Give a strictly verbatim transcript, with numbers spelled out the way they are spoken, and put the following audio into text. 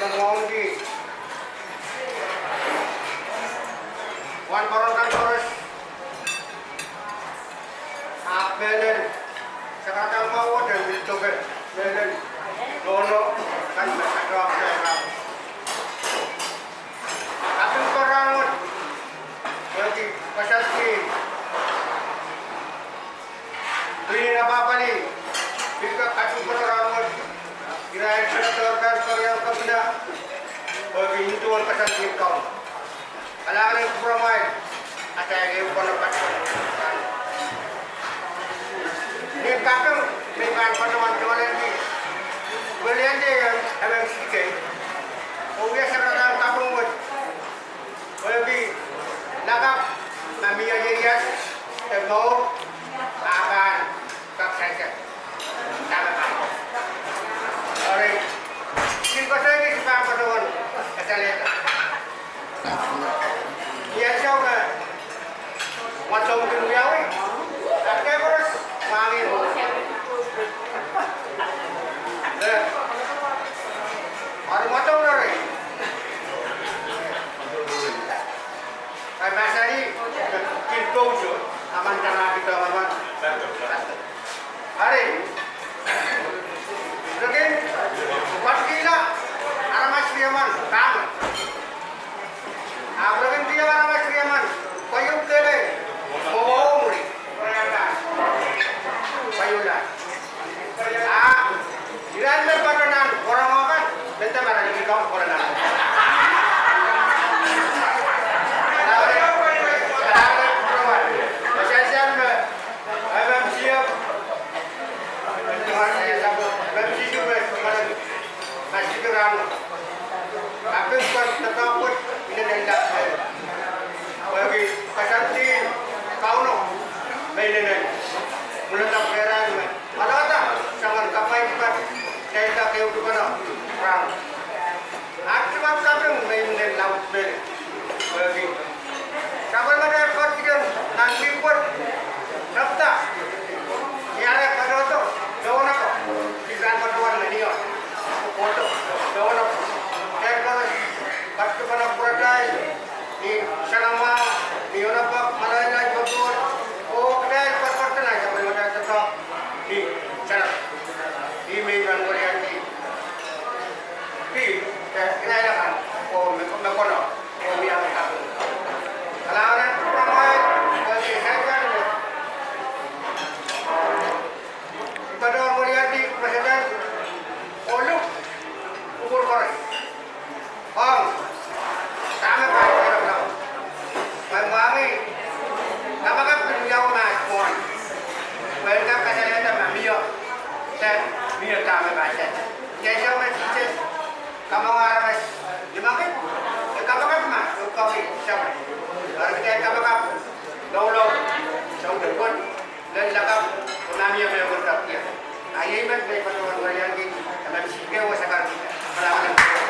Mwohn ki, wahnpoaron kan koaros, ahpw mehlel, sakaradahn mwahu wet en pil doke, mehlel, nohno, kan me katoak sehse. Kaping ko rahnwet, pwehki koasoandi, pwihn en apwahpwalih, pil kak kaping ko rahnwet, irail senator kan, koariong kepina, pwehki nin duwen koasoandi en Kauno. Kalahngan en kupwuramwail, atail ehu kono patpene. Ni kaping me I pahn patohwan tungoalenki, weliandi emen sike, oh wia sakaradahn kaping wet, pwehki lakapw ma mie ieias de mour, a pahn kak sansal. Dahme pahn. Eri, kin koasoandi, I pahn patohwan kasalehda. Ni ansou me mwadong kin wiawi, ahpw kitail koaros mwahngih. Eh, eri mwadong reri, I mahsanih, kin kousoan, a men tanaki doh, a men. Eri, re kin ketikihla aramas riemen, dahme. Ahpw re kin kihong aramas riemen, koahiek kehlail, mwowe mwuri, koahiek la. A irail me patohwan rongorong kan, me dehr marain kihong patohwan. Sansal me, M M C, M M C, kaping ko doadoahk wet inenen lap, pwehki koasoandi en Kauno me inenen mwuledek rehrail me madamadau soangen kapwaiada, kitail kak ehu dipeno rahn. Ahpw kaping me inenen laud mehlel, pwehki sapwellimatail koasoandi nan wihk wet, sapwda, ni arail katohdo, dohwene ko, kitail patohwan menion, kohdo, dohwene ko, kitail koasoandi patohwan pwuratail ni sanamwahu, ni onopek, malailai, kokohdo, oh kitail patohwan sapwellimatail doadoahk ni sanamwahu. Ih me I pahn weliandi. Pil, eh, irail akan, oh me, me kono, oh mie akan. Kalahngan en kupwuramwail, oh I pahn weliandi President, oh Luk, kupwur koaros. Ong, dahme pahn serepla. Pwe mwahngih, kapakap kin wiawi mahs mwohn. Pwe en kak kasalehda ma mie, de mie dahme pahn sehse. Kitail soh me Sises kamwenge aramas limaki, e kapakap ma, e koasoia, Eri kitail kapakap, loalou, sounpwong, lel lakapw, oh ma mie me wendokihla. A iei met me I patohwan weliandi, M M C ke wasa kan, kalahngan en